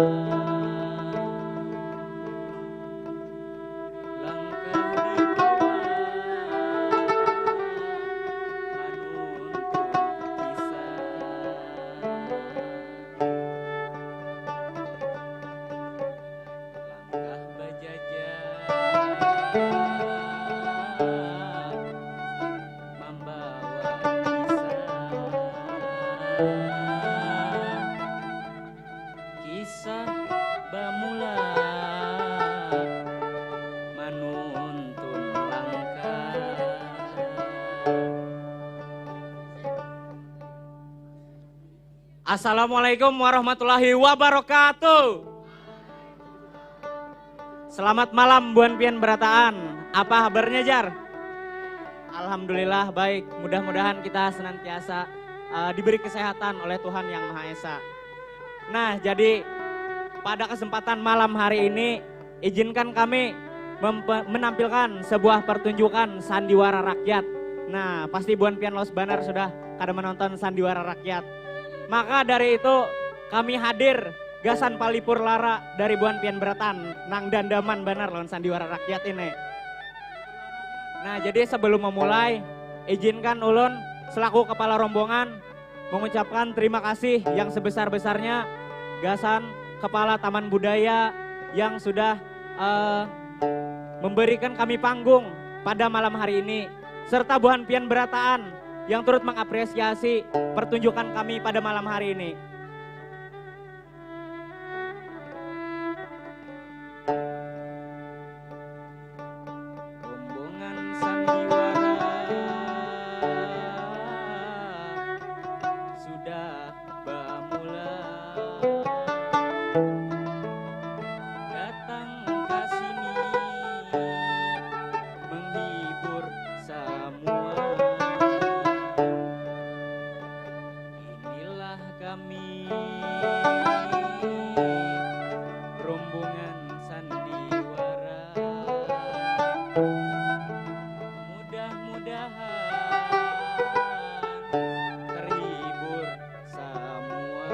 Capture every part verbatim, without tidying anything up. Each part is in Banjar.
Langkah di bawah manuntun kisah. Langkah bajajak mambawa kisah. Kisah bamula manuntun langkah. Assalamualaikum warahmatullahi wabarakatuh. Selamat malam buan pian berataan. Apa habarnya, Jar? Alhamdulillah baik. Mudah-mudahan kita senantiasa, eh, diberi kesehatan oleh Tuhan Yang Maha Esa. Nah, jadi pada kesempatan malam hari ini, izinkan kami mempe- menampilkan sebuah pertunjukan sandiwara rakyat. Nah, pasti buan pian los banar sudah kada menonton sandiwara rakyat. Maka dari itu, kami hadir gasan palipur lara dari buan pian berataan nang dandaman banar lawan sandiwara rakyat ini. Nah, jadi sebelum memulai, izinkan ulun selaku kepala rombongan mengucapkan terima kasih yang sebesar-besarnya gasan Kepala Taman Budaya yang sudah, eh, memberikan kami panggung pada malam hari ini, serta buhan pian berataan yang turut mengapresiasi pertunjukan kami pada malam hari ini. Rombongan sandiwara sudah bamula datang ka sini menghibur samua. Inilah kami, rombongan sandiwara. Mudah-mudahan terhibur samua.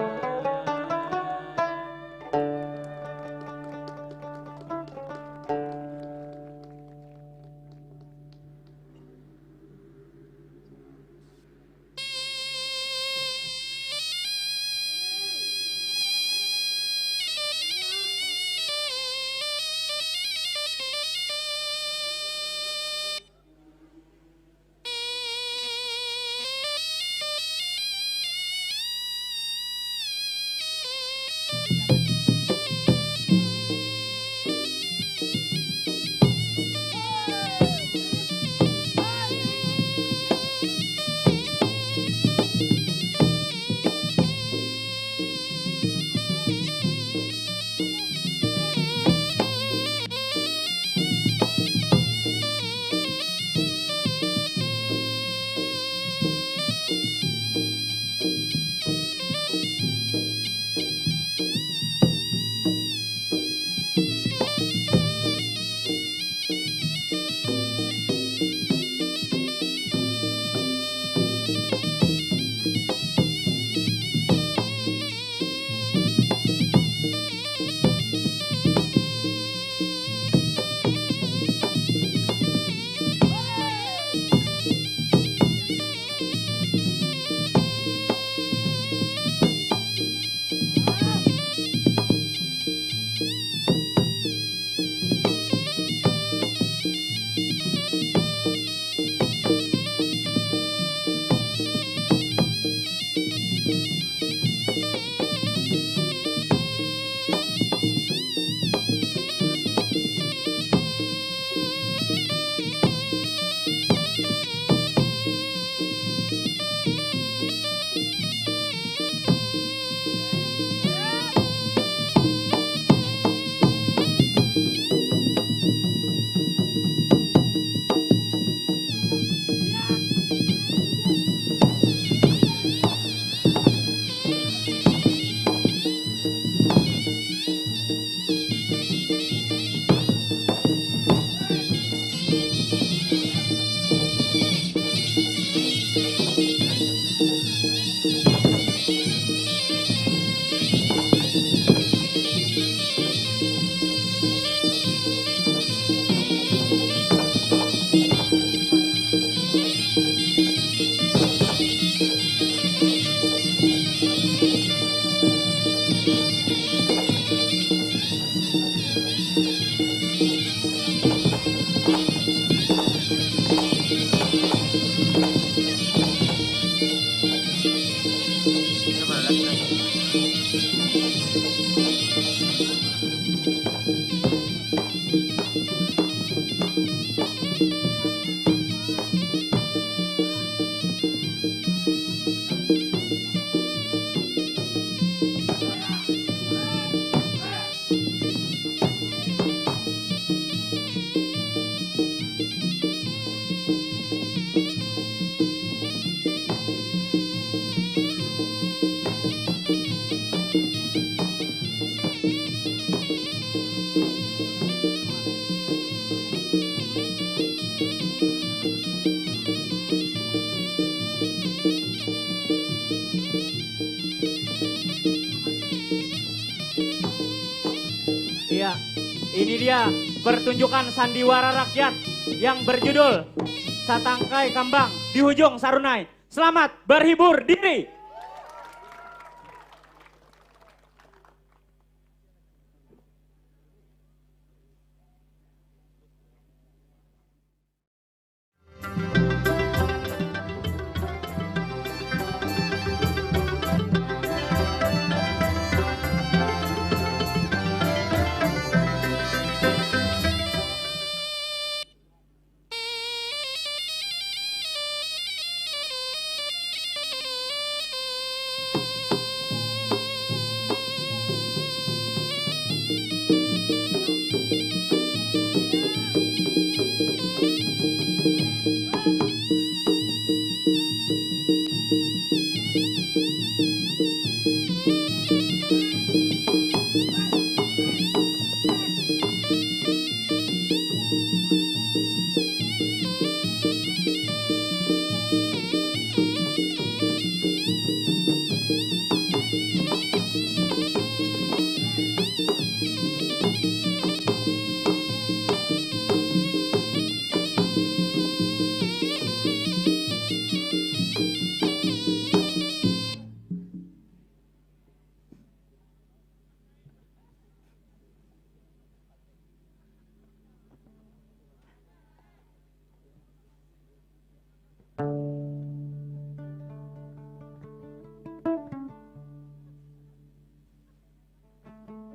Iya, ini dia pertunjukan sandiwara rakyat yang berjudul Satangkai Kambang di Hujung Sarunai. Selamat berhibur diri.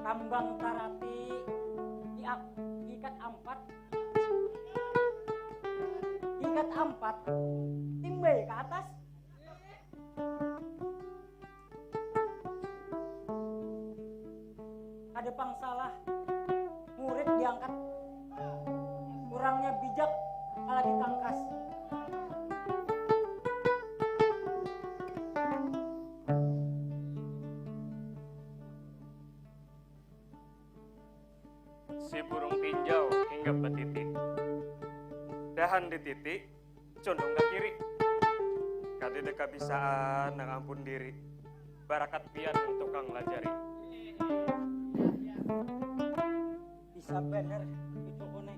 Tambang tarati diak-, diikat ampat, diikat ampat, timbai ka atas. Kada pang salah, murid diangkat. Urangnya bijak, kalagi tangkas. Si burung tinjau hinggap batiti. Dahan dititi, cundung ka kiri. Kadada kabisaan nang ampun diri. Barakat pian nang tukang lajari. Bisa banar cucuku ne.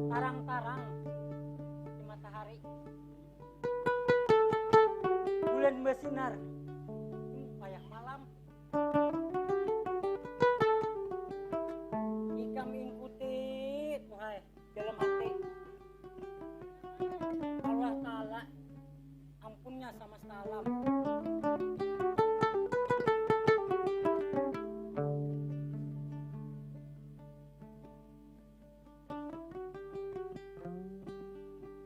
Tarang-tarang di matahari. Bulan basinar. Hmm, wayah malam. Ikam ingkuti, tuhai, dalam hati. Allah Ta'ala, ampunnya samasta alam.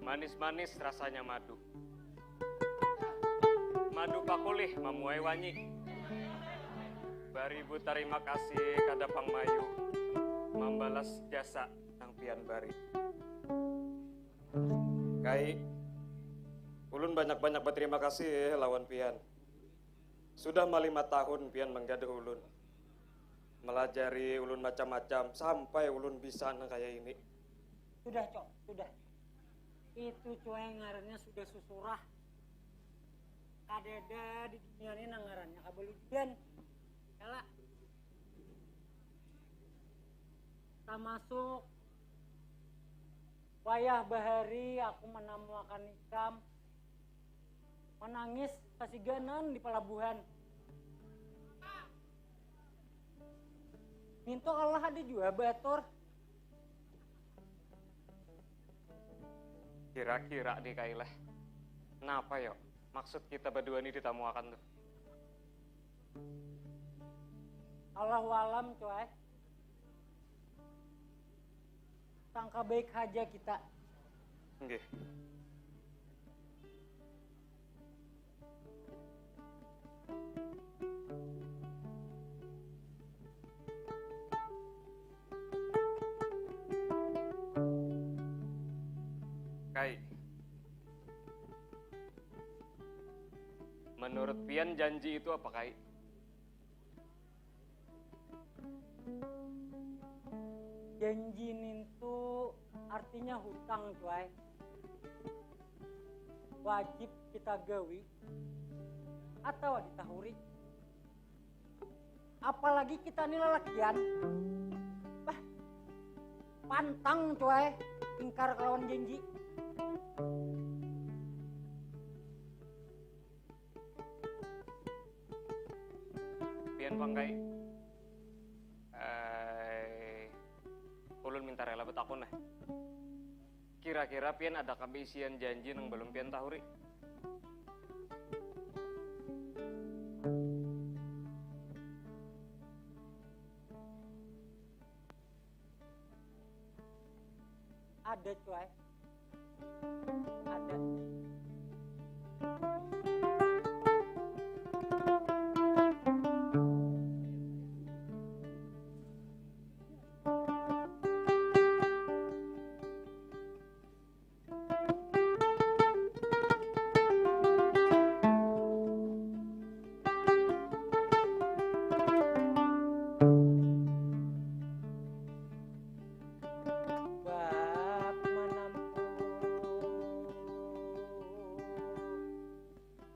Manis-manis rasanya madu. Madu pakulih mamuai wanyi. Baribu tarima kasih kada pang mayu mambalas jasa nang pian bari. Kai, ulun banyak-banyak batarima kasih lawan pian. Sudah malima tahun pian manggaduh ulun. Malajari ulun macam-macam sampai ulun bisa nang kaya ini. Sudah, Cok, sudah. Itu, Cuai, ngarannya sudah susurah. Kadada di dunia ini nang ngarannya kabalujuan. Kala. Tamasuk wayah bahari aku manamuakan ikam Manangis kasiganan di palabuhan. Mintu Allah ada jua batur. Kira-kira nih Kai lah. Napa yo maksud kita badua nih ditamuakan tuh? Allahu alam cuy. Sangka baik haja kita. Nggih. Kai. Menurut pian janji itu apa, Kai? Janji nintu artinya hutang cuy. Wajib kita gawi atau ditahuri. Apalagi kita ni lalakian. Bah, pantang cuy ingkar kelawan janji. Pian pang Kai. Eh, ulun minta rela betakun nah. Kira-kira pian ada kah beisian janji nang balum pian tahuri? Ada cuy. Ada. Bak manampuh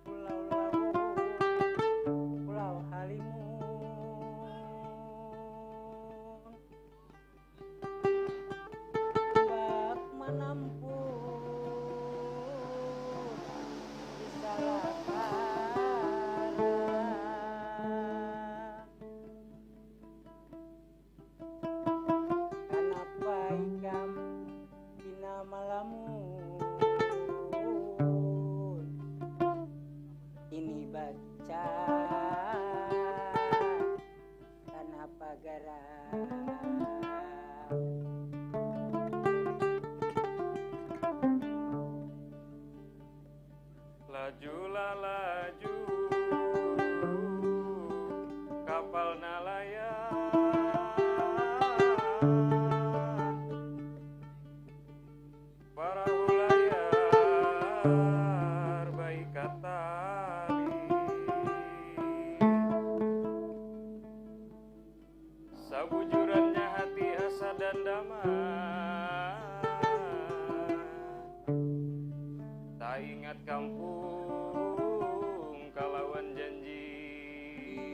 pulau Laut, pulau Halimun. Bak manampuh di Salakara. Kanapa ikam pina malamun ini baca? Kanapa garam? Lajulah laju kapal nalayar, perahu layar baikat tali. Sabujurannya hati asa dandaman, taingat kampung kalawan janji.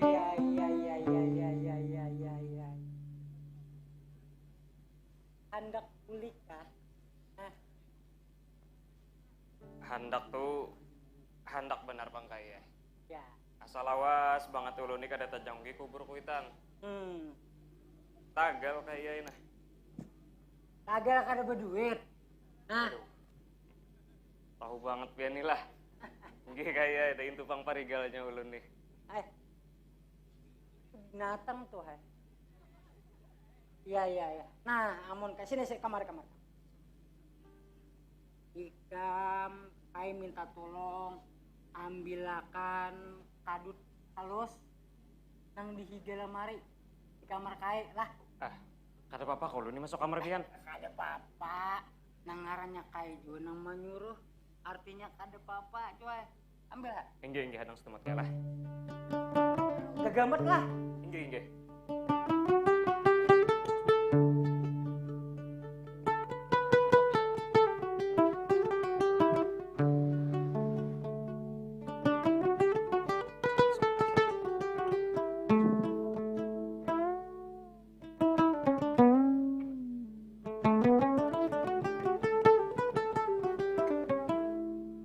Iya iya iya iya iya iya iya iya iya. Handak bulikah? Nah, Handak tu handak banar pang Kai ya. Ya. Asa lawas bangat ulun ni kada tajangki kubur kuitan. Hmm. Tagal Kai ai nah. Tagal kada baduit. Nah, Aduh. Tahu banget pian ni lah. Nggih Kai ai, dah intu pang parigalnya ulun nih. eh. Binatang tuh, hai. Iya iya iya. Nah, amun ka sini sih kamar kamar. Ikam, Kai minta tolong ambilakan kadut halus nang di higa lamari di kamar Kai lah. Ah, kada papa kah ulun ni masuk kamar pian? Kada papa. Nang ngarannya Kai jua nang manyuruh. Artinya kada papa, cuy. Ambil ha. Inggih inggih, hadang setumat kah lah. Gagamat lah. Inggih inggih.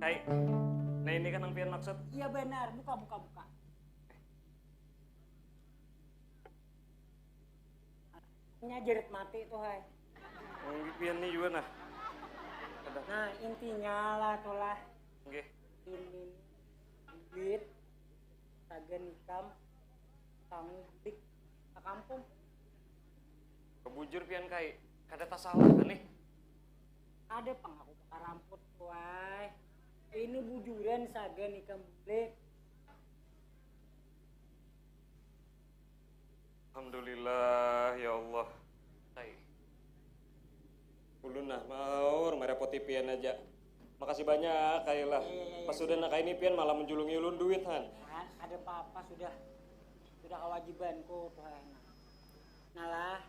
Hai, nah ini kan nang pian Maksud? Iya benar, buka, buka, buka. Nya jerit mati tuh, hai. Mungkin pian ni jua nah. Nah, intinya lah tuh lah. Nggih. Ini duit sagan ikam kamu balik ke kampung. Bujur pian kai, kada tasalah kan nih? Ada pang aku bakaramput, wai. Ini bujuran sagan ikam balik. Alhamdulillah ya Allah. Kai. Ulun nah maur merepoti pian aja. Makasih banyak kai lah. Iya, iya, iya. Pas sudah nak ini pian malah menjulungi ulun duit han. Nah, ada apa-apa sudah. Sudah kewajibanku tuh anak. Nah lah,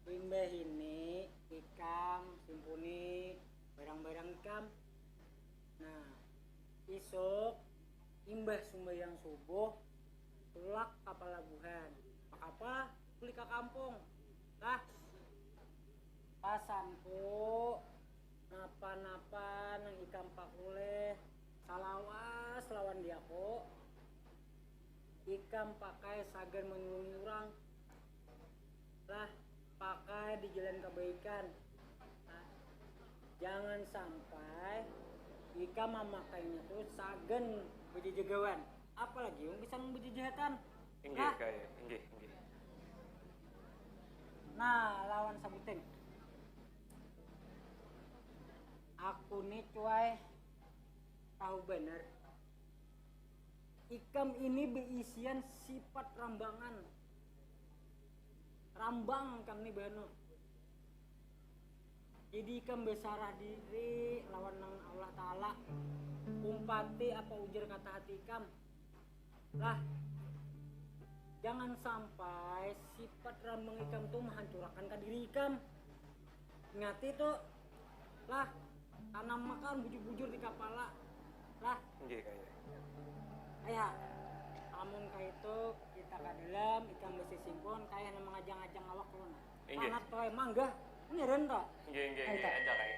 imbah ini ikam simpuni barang-barang ikam. Nah, isuk imbah sumbayang subuh tulak ka palabuhan. Pakapa? Balik ka kampung lah. Pasanku, napa-napa nang ikam pakulih salawas lawan diaku, ikam pakai sagan manulungi urang. Lah, pakai di jalan kabaikan. Nah, jangan sampai ikam mamakainya tu sagan bajajagawan. Apalagi wong gasan bajajahatan. Inggih, nah. Kaya, inggih, inggih. Nah, lawan sabuting. Aku ni cuai tahu banar. Ikam ini beisian sifat rambangan. Rambang ikam ni bahanu. Jadi ikam besarah diri lawan nang Allah Ta'ala. Umpati apa ujar kata hati ikam. Lah, jangan sampai sifat rambang ikam tu mahancurakan ka diri ikam. Ingati tu, lah, tanam makan bujur-bujur di kapala. Lah. Nggih, kaya. Aya, amun kaitu kita ka dalam, ikam basisimpun, kaya nang mangajang-ajang awak ulun. Inggih. Panat tu ai, manggah. Ngiran tu. Inggih, inggih, inggih. Aja, kai.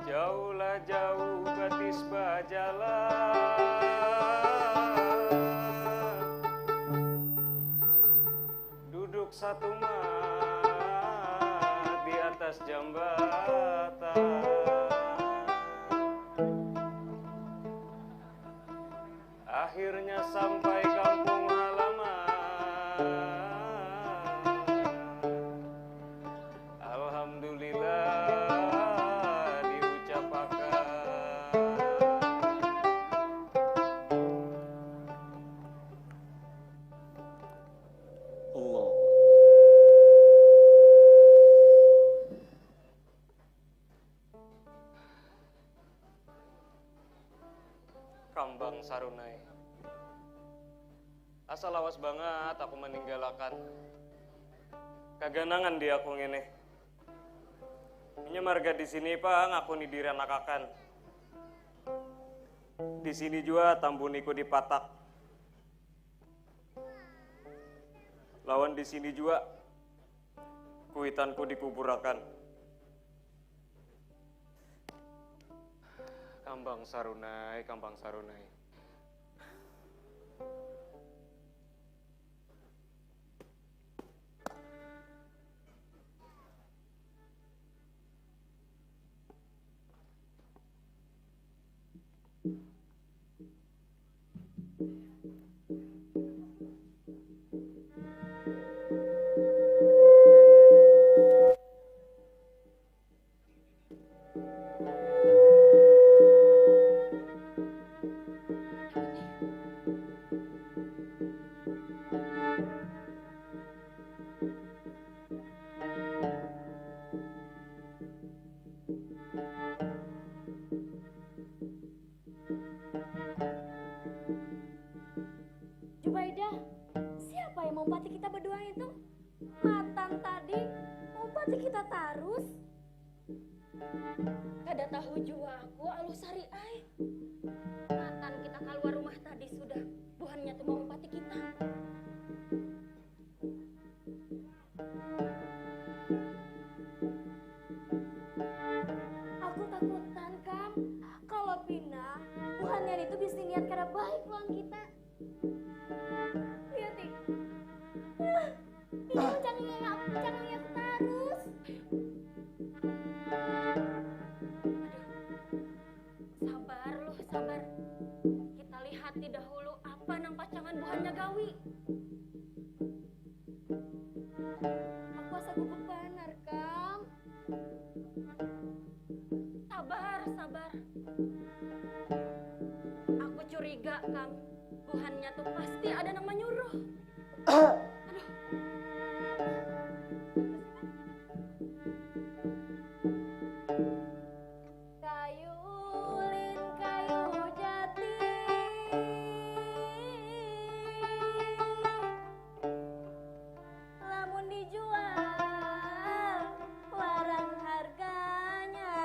Jauhlah jauh batis bajalan, duduk satu mat di atas jambatan. Akhirnya sampai kampung halaman. Alhamdulillah diucapakan. Kambang Sarunai. Asa lawas bangat aku maninggalakan kaganangan di aku ngini. Inya marga di sini pang aku ni diranakakan. Di sini jua tambuniku dipatak. Lawan di sini jua kuitanku dikuburakan. Kambang Sarunai, Kambang Sarunai. Jubaidah, siapa yang maumpati kita berdua itu? Matan tadi maumpati kita tarus. Kada tahu jua aku, Aluh Sari ai. Matan kita kaluar rumah tadi sudah, buhannya tu maumpati kita. Aku takutan, Kam. Kalau pina, buhannya itu bisi niat kada baik lawan kita. Lihat nih. Nah, ini pacangannya, pacangannya aku tarus. Aduh. Sabar, Luh, sabar. Kita lihati dahulu apa nang pacangan buhannya gawi. Aku asa gugup banar, Kam. Sabar, sabar. Aku curiga, Kam. Buhannya tuh pasti ada nang manyuruh. Aduh. Kayu ulin, kayu jati. Lamun dijual, larang harganya.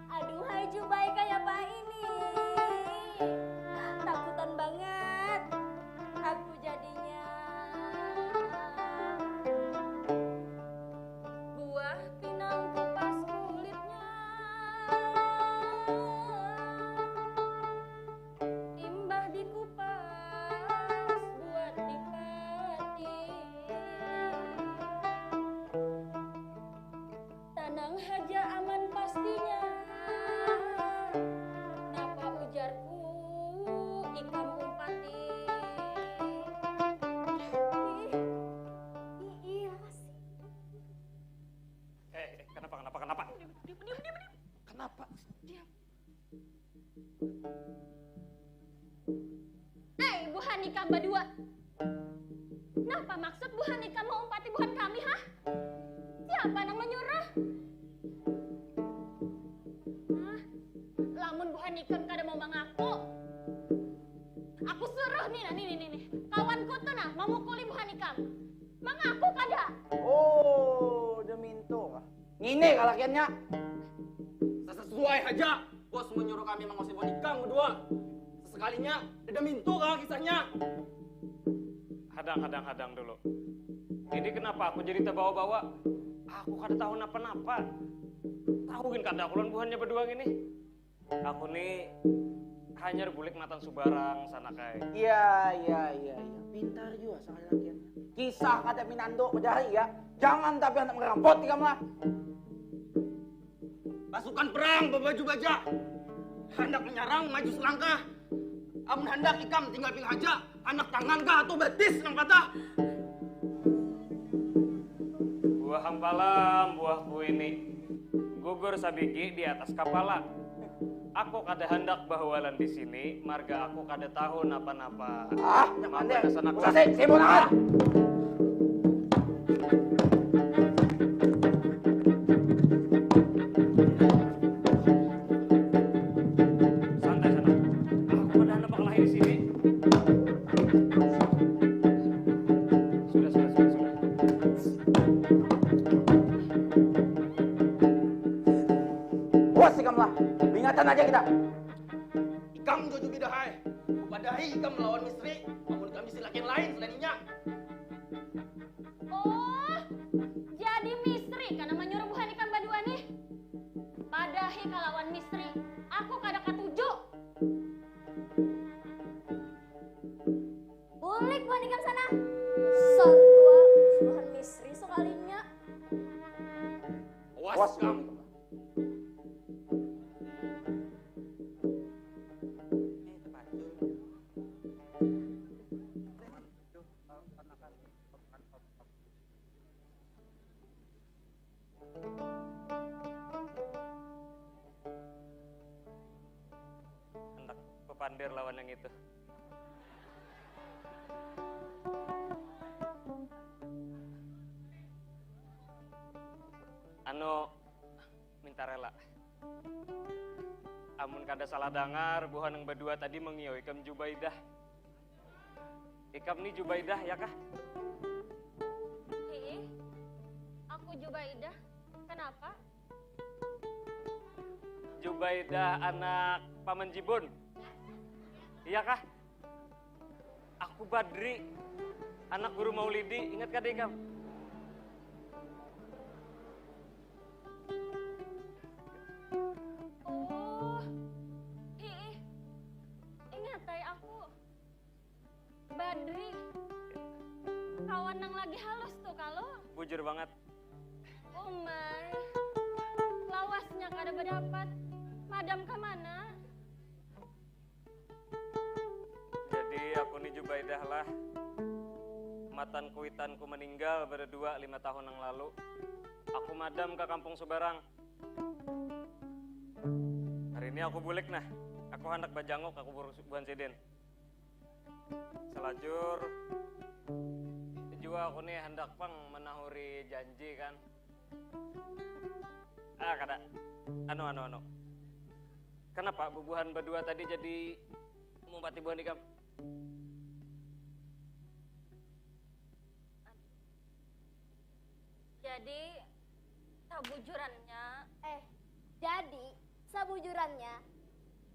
Aduhai Jubai, kayapa ini? Takutan bangat aku jadinya. Buah pinang kupas kulitnya. Imbah dikupas buat dipati. Tanang haja aman pastinya. Napa ujarku ikam umpati. Ih, ih, apa sih? Eh, eh, kenapa, kenapa, kenapa? Diam, diam, diam, diam, diam. Kenapa? Diam. Hei, buhan ikam badua. Napa maksud buhan ikam maumpati buhan kami, hah? Siapa nang manyuruh? Hah? Lamun buhan ikam kada mau mangaku, aku suruh nih, nah, nih, nih, nih, nih. Kawanku tuh nah, mamukuli buhan ikam. Mangaku kada? Oh, udah mintu kah? Ngini kalakiannya. Sasuai haja, bos menyuruh kami mengusir buhan ikam berdua. Sesekalinya, dada mintu kah kisahnya? Hadang, hadang, hadang dulu. Ini kenapa aku jadi terbawa-bawa? Aku kada tahu napa-napa. Tahu gin kada aku lawan buhannya berdua ini. Aku ni hanyar bulik matan subarang, sanak ai. Iya, iya, iya, iya. Pintar jua sakali lagi. Kisah kada minandu badari ya. Jangan tapi handak marampot ikam lah. Pasukan perang babaju baja. Handak menyerang maju selangkah. Amun handak ikam tinggal pilih haja. Anak tangan kah atau batis nang patah? Buah hampalam, buahku ini. Gugur sabigi di atas kapala. Aku kada handak bahualan di sini, marga aku kada tahu napa-napa. Ah, nyaman deh. Mampir ke sana. Buka sih, sih, buka. Lah, ingatan aja kita. Ikam jujur bida hai. Kupadahi ikam melawan Misri, amun ikam bisi laki lain selain inya. Oh, jadi Misri kana manyuruh buhan ikam badua nih. Padahi kalawan Misri, aku kada katuju. Bulik buhan ikam sana. Sarua buhan Misri sekalinya. Awas kamu. Handak bepander lawan yang itu. Anu, minta rela. Amun kada salah dangar, buhan nang badua tadi mangiyau ikam Jubaidah. Ikam ni Jubaidah ya kah? Hiih, aku Jubaidah. Kanapa? Jubaidah anak Paman Jibun. Iya kah? Aku Badri, anak Guru Maulidi. Ingat kada ikam? Oh, hiih. Ingat ai aku. Badri. Kawan nang lagi halus tu kalo. Bujur bangat. Umai. Lawasnya kada badapat. Madam ka mana? Jadi aku ni Jubaidah lah. Matan kuitanku meninggal berdua lima tahun yang lalu. Aku madam ke kampung Subarang. Hari ini aku bulik nah. Aku hendak bajanguk aku buhan sidin. Selajur jua aku nih hendak pang menahuri janji kan. Ah kada. Anu anu anu. Kenapa bubuhan berdua tadi jadi mumpati buhan ikam? Jadi sabujurannya. Eh, jadi sabujurannya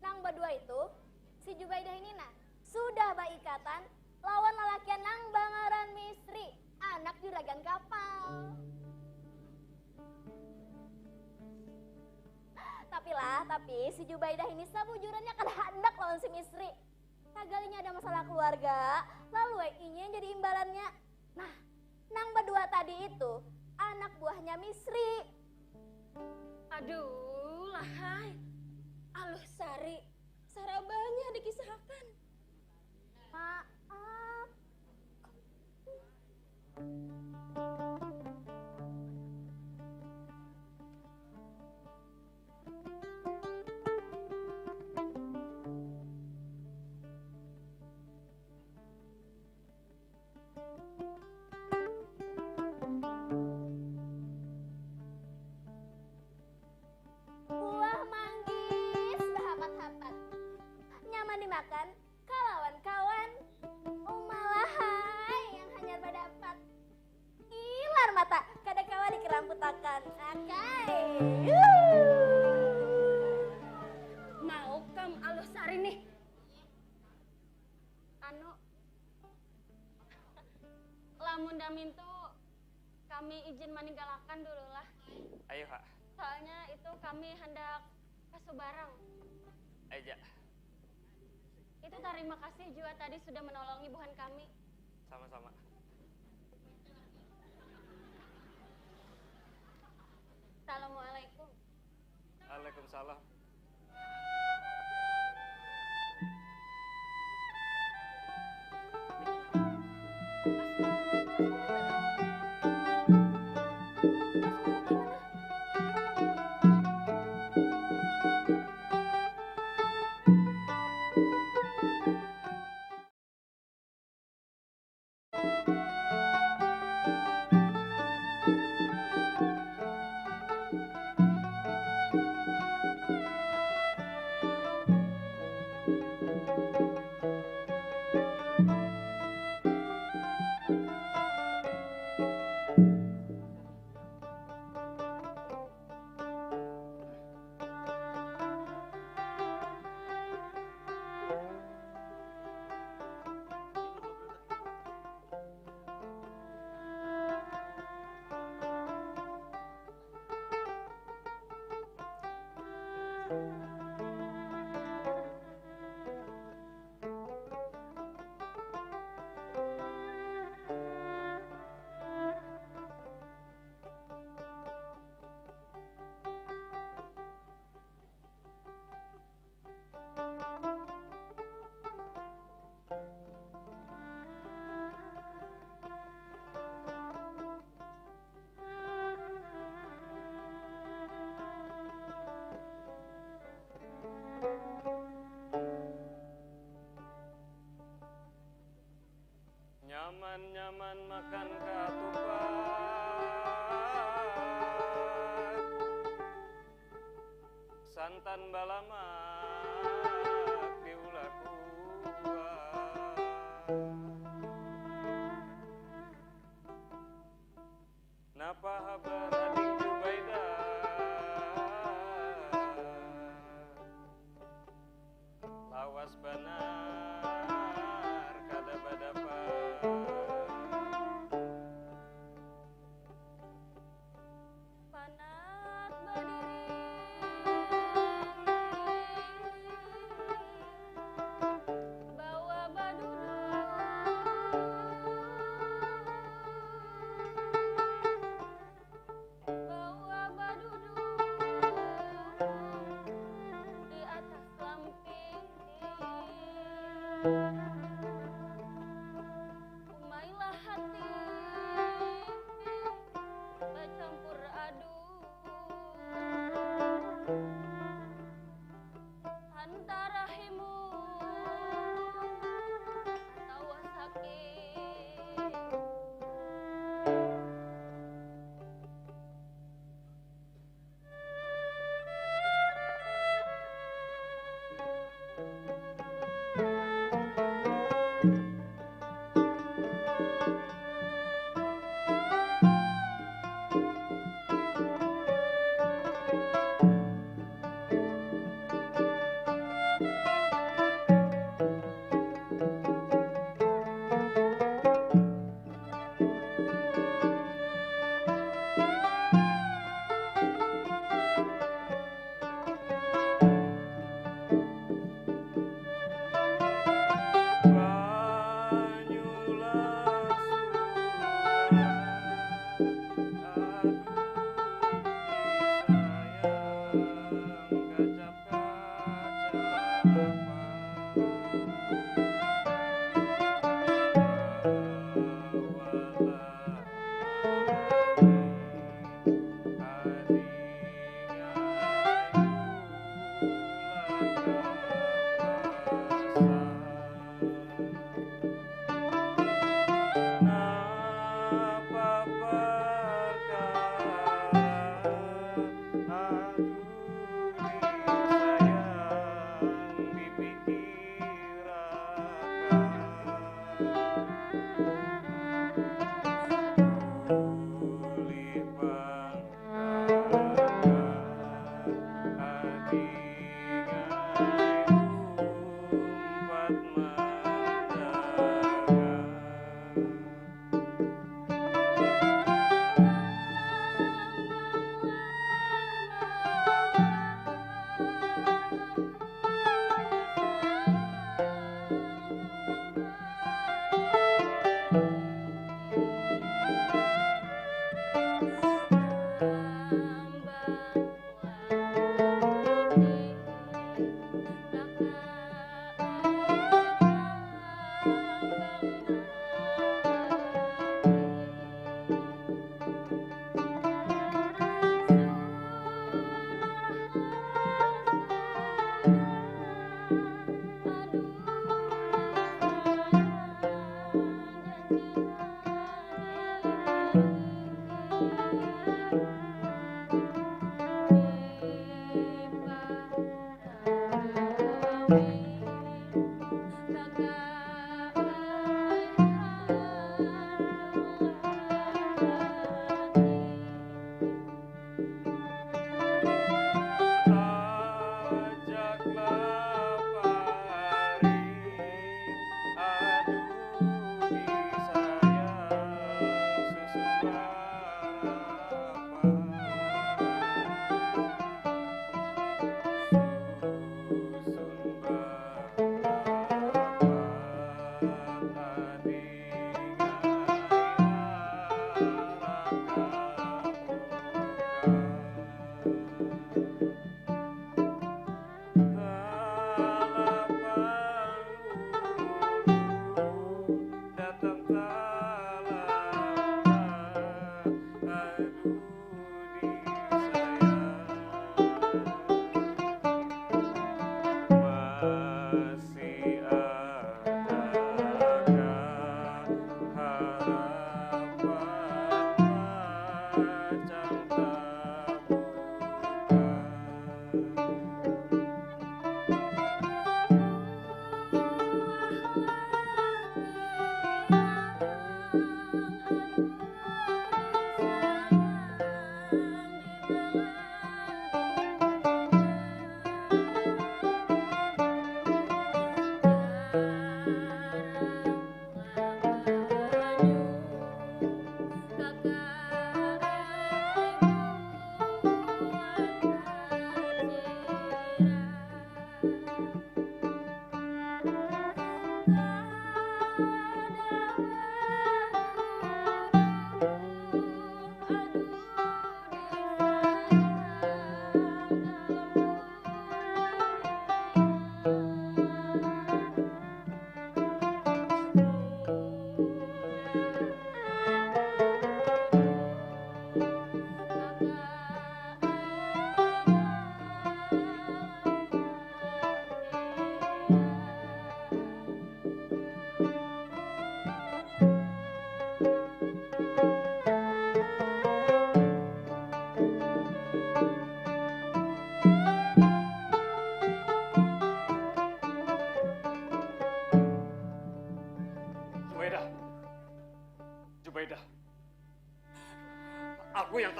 nang badua itu si Jubaidah ini nah sudah baikatan lawan lalakian nang bangaran Misri, anak juragan kapal. Tapi lah, tapi si Jubaidah ini sabujurannya kada handak lawan si Misri. Sagalinya ada masalah keluarga, lalu ai inya yang jadi imbalannya. Nah, nang badua tadi itu anak buahnya Misri. Aduh, lahai. Aluh Sari, sarabanya dikisahakan. Maaf. Buah manggis bahapat-hapat. Nyaman dimakan kalawan kawan. Umalahai yang hanyar badapat. Ilar mata kada kawa dikeramputakan. Akai. Mau kam Aluh Sari nih. Anu, lamun damin tu kami izin maninggalakan dulu lah. Ayo ha. Soalnya itu kami hendak ke Subarang. Aja. Itu tarima kasih jua tadi sudah menolongi buhan kami. Sama-sama. Assalamualaikum. Waalaikumsalam. Nyaman makan katupat, santan balamak diulah kuah. Napa habar ading Jubaidah? Lawas banar kada badapat. Panat badiri.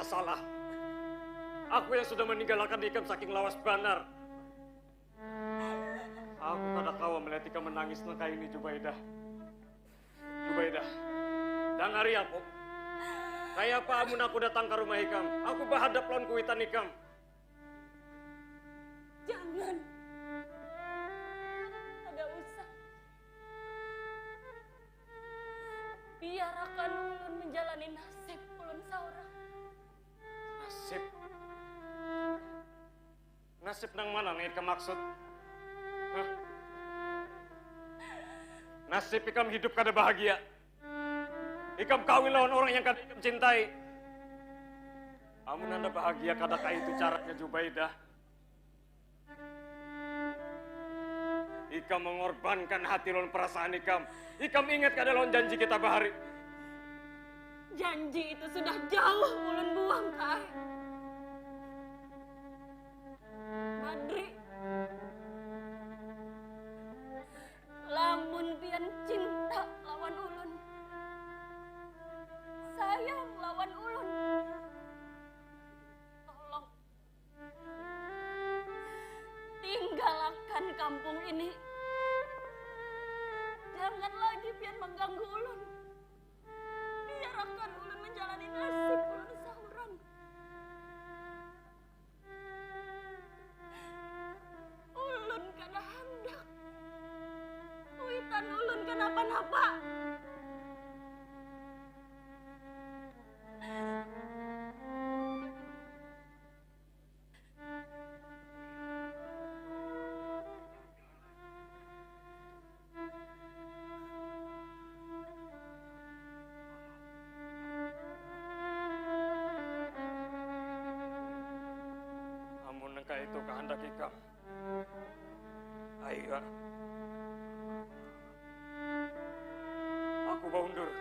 salah. Aku yang sudah meninggalkan ikam saking lawas banar. Aku kada kawa melihat ikam menangis nang kaya ini, Jubaidah. Jubaidah, dangari aku. Kaya apa amun aku datang ka rumah ikam, aku bahadap lawan kuitan ikam. Jangan. Kada usah. Biarakan ulun menjalani nasib ulun saurang. Nasib? Nasib nang mana nang ikam maksud? Hah? Nasib ikam hidup kada bahagia. Ikam kawin lawan urang yang kada ikam cintai. Amun handak bahagia kada kaitu caranya, Jubaidah. Ikam mengorbankan hati lawan perasaan ikam. Ikam ingat kada lawan janji kita bahari? Janji itu sudah jauh ulun buang, Kak. Badri, lamun pian cinta lawan ulun, sayang lawan ulun, tolong tinggalakan kampung ini. Jangan lagi pian mengganggu ulun. Biarakan ulun menjalani nasib ulun saurang. Ulun kada handak kuitan ulun kanapa-napa. Amun nang kaitu kahandak ikam, ayu ha. Aku baundur.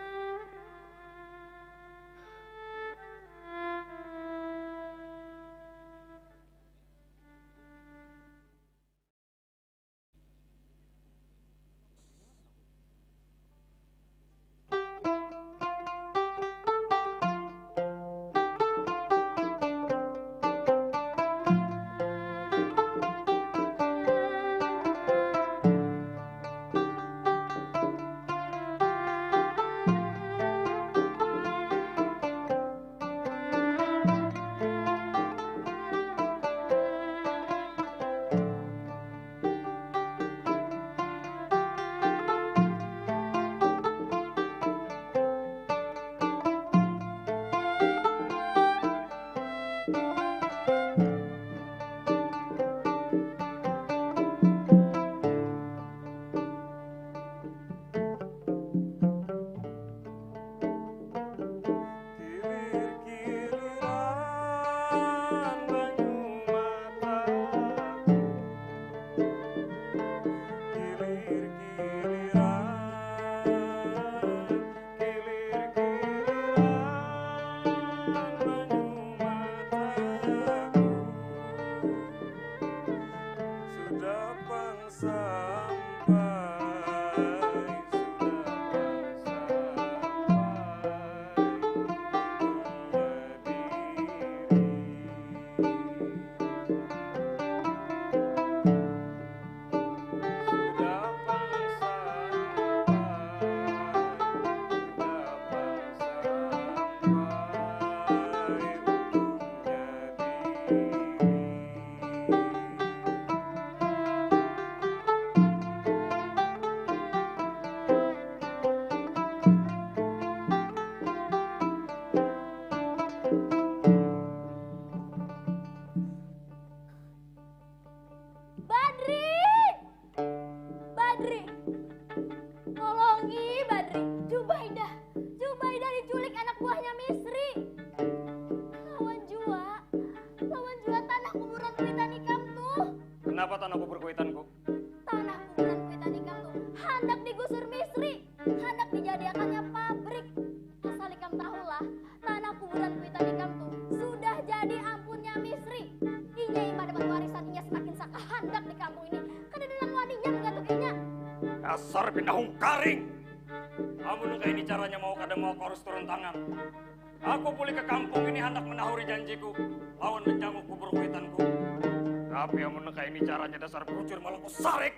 Dasar pinahung karing. Amun nang kaya ini caranya mau kada mau aku harus turun tangan. Aku pulih ke kampung ini handak menahuri janjiku lawan menjanguk kubur kuitanku. Tapi amun kaini caranya dasar bujur malah kusarik.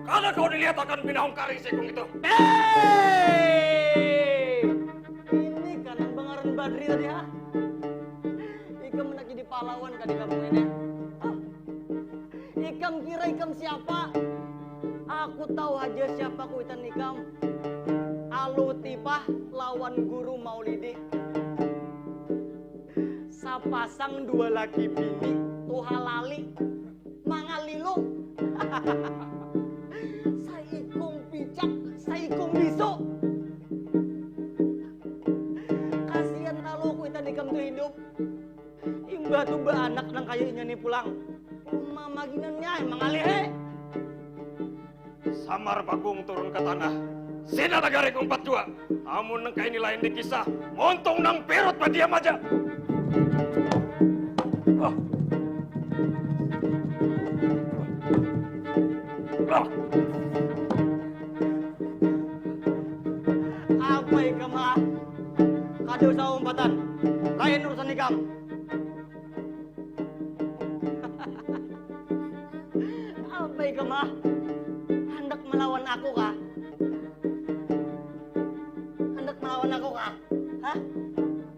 Kada kau dilihatakan binaung karing si ikung itu. Hei! Ini kan nang bangaran Badri tadi ha? Ikam handak jadi pahlawan kah di kampung ini? Hah? Ikam kira ikam siapa? Aku tahu haja siapa kuitan ikam. Aluh Tipah lawan Guru Maulidi. Sapasang dua laki bini tuha lali mangalilu. Saikung picak, saikung bisu. Kasian lalu kuitan ikam tu hidup. Imbah tu baanak nang kaya inya ni pulang. Uma maginannya emang alihe. Samar bagung turun ke tanah. Sina tagarik umpat jua. Amun nang kaini lain dikisah, montung nang pirut badiam aja. Oh. Oh. Apa ikam ah? Kada usah umpatan. Lain urusan ikam. Apa ikam ah? Handak melawan aku kah? Handak melawan aku kah? Hah?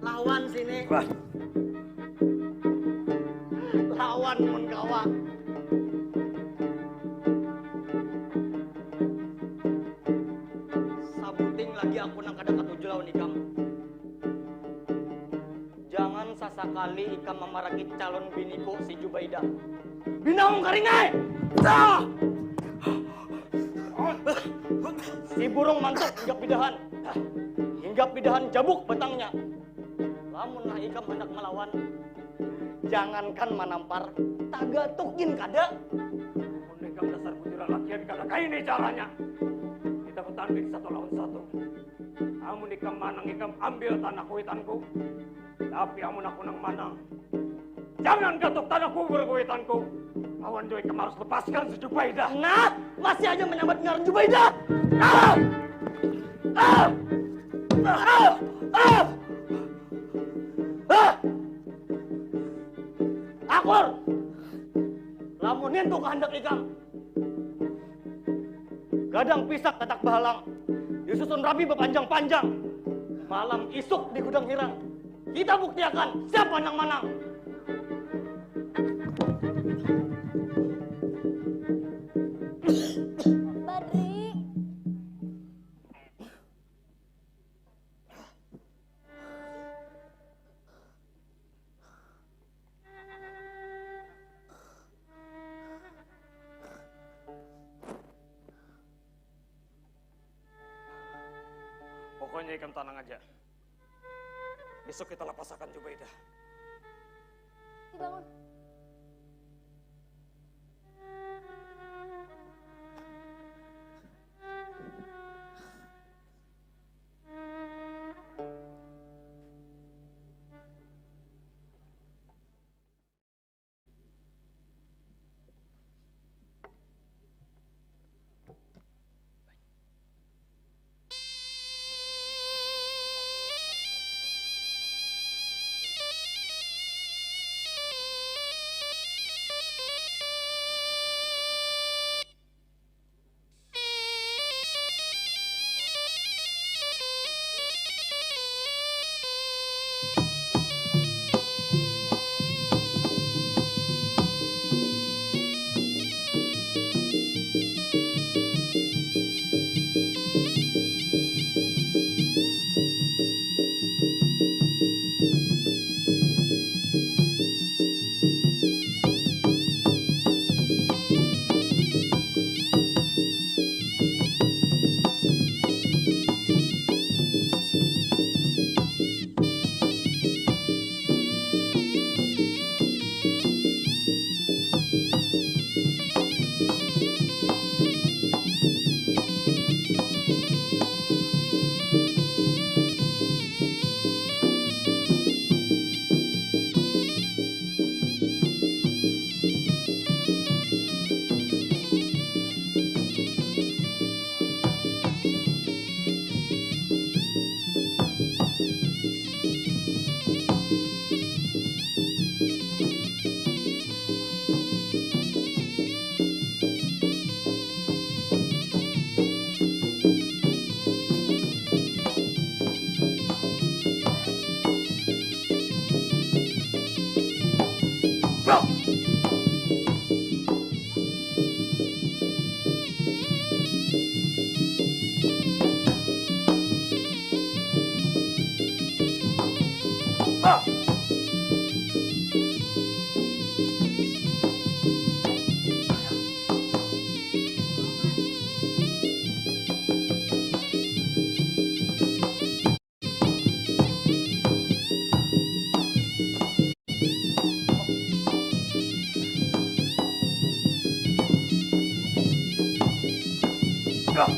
Lawan sini. Wah. Lawan mun kawa. Sabuting lagi aku nang kada katuju lawan ikam. Jangan sasakali ikam mamaraki calon biniku si Jubaidah. Binaung karingai! Dah! Si burung mantuk hinggap bidahan. Hinggap bidahan jabuk batangnya. Lamunlah ikam handak malawan, jangankan manampar, tagatuk gin kada. Mun ikam dasar bujur lalakian kada kaini caranya. Kita batanding satu lawan satu. Amun ikam manang, ikam ambil tanah kuitanku. Tapi amun aku nang manang, jangan gatuk tanah kubur kuitanku. Lawan jua ikam harus lepaskan si Jubaidah. Nah, masih aja menyambat ngaran Jubaidah. Ah! Ah! Ah! Ah! Ah! Akur! Lamun nintu kahandak ikam, gadang pisak tatak bahalang, disusun rabi bapanjang-panjang, malam isuk di gudang hirang, kita buktiakan siapa nang manang. Badri. Pokoknya ikam tanang aja. Besok kita lapasakan Jubaidah. Dibangun. Ah!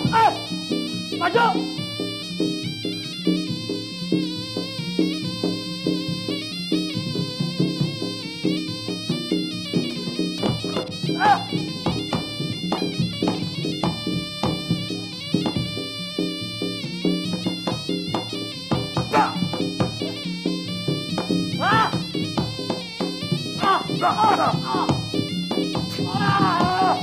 Ah! Maju! Ah! Ah! Ah! Ah! Ah! Ah!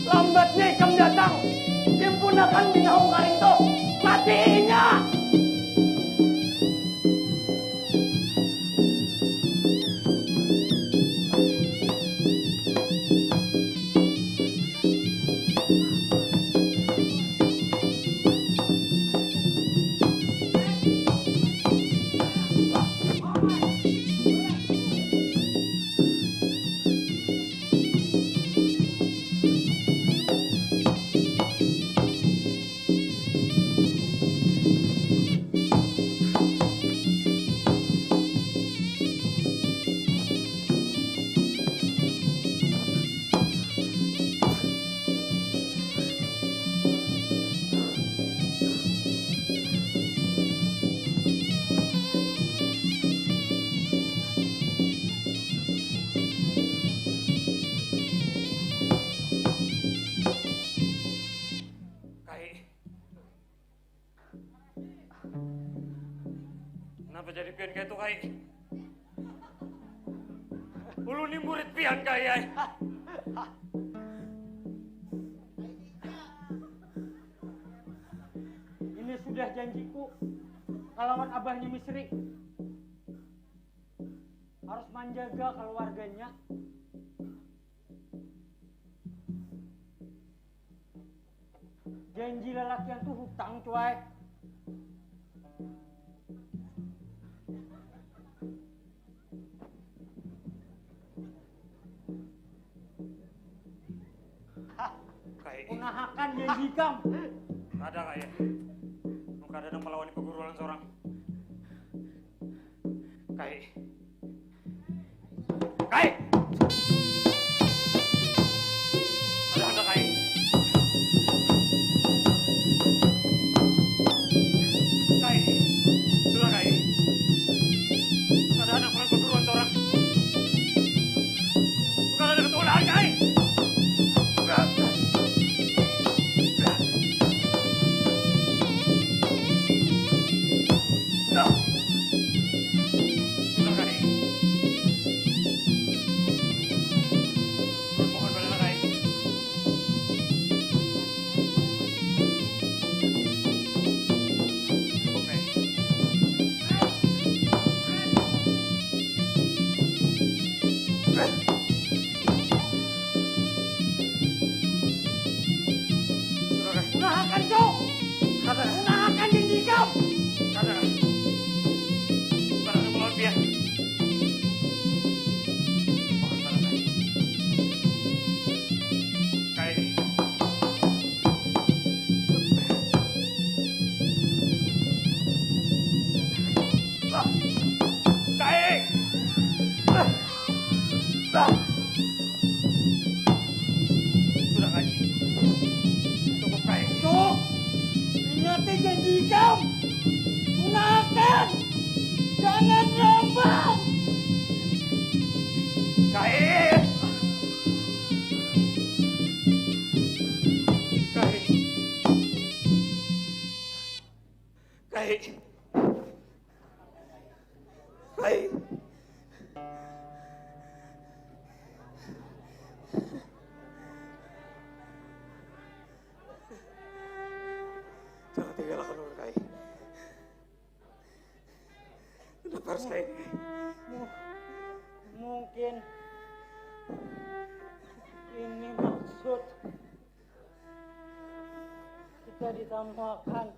Lambatnya ikam datang, timpunakan binahung karing tu, mati inya! Kai. Kenapa jadi pian kayak itu, Kai? Ulun ni murid pian, Kai, ai. Ini sudah janjiku kalawan abahnya Misri. Harus manjaga kaluarganya. Janji lalakian tu hutang, cuai. Kai. Punahakan janji ikam. Kada, Kai. Mun kada nang malawani paguruan sorang. Kai. Kai. Kada handak, Kai. Kai. Sudah, Kai. Kada handak pulang paguruan sorang. Kada ada ketulaan, Kai. Punahakan, Cok! Kada. Punahakan janji ikam! Kada. Kada melawan pian. Mohon maaf, Kai. Kai. Kai. Sudah, Kai. Cukup, Kai. Cuk, ingati janji ikam. Gunakan. Jangan lambat. Kai. Kai. Kai. Kai. Jangan tinggalkan ulun, Kai. Kenapa Mungkin ini maksud kita ditamuakan.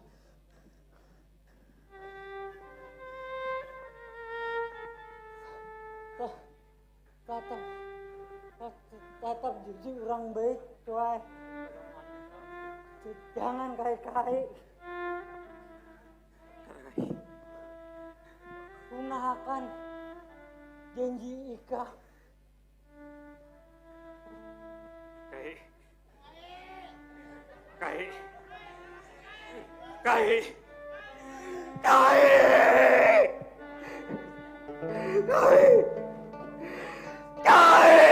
Tatap, tatap jadi orang baik, tuai. Jangan kai-kai. Gunakan janji ikah. Kai. Kai. Kai. Kai. Kai. Kai.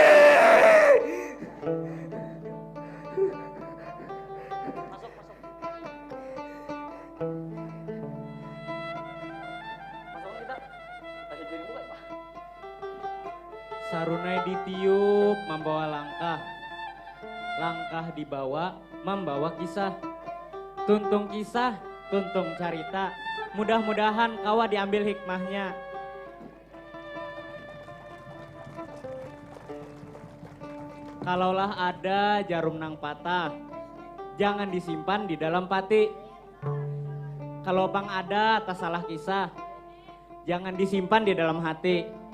Sarunai ditiup mambawa langkah, langkah dibawa mambawa kisah. Tuntung kisah, tuntung carita. Mudah-mudahan kawa diambil hikmahnya. Kalaulah ada jarum nang patah, jangan disimpan di dalam pati. Kalau pang ada tasalah kisah, jangan disimpan di dalam hati.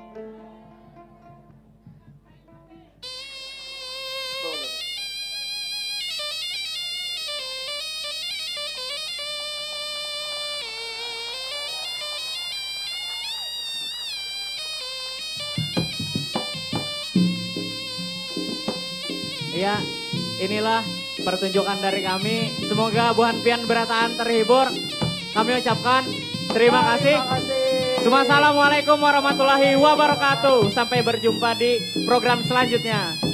Iya, inilah pertunjukan dari kami. Semoga buhan pian berataan terhibur. Kami ucapkan terima kasih. Assalamualaikum warahmatullahi wabarakatuh. Sampai berjumpa di program selanjutnya.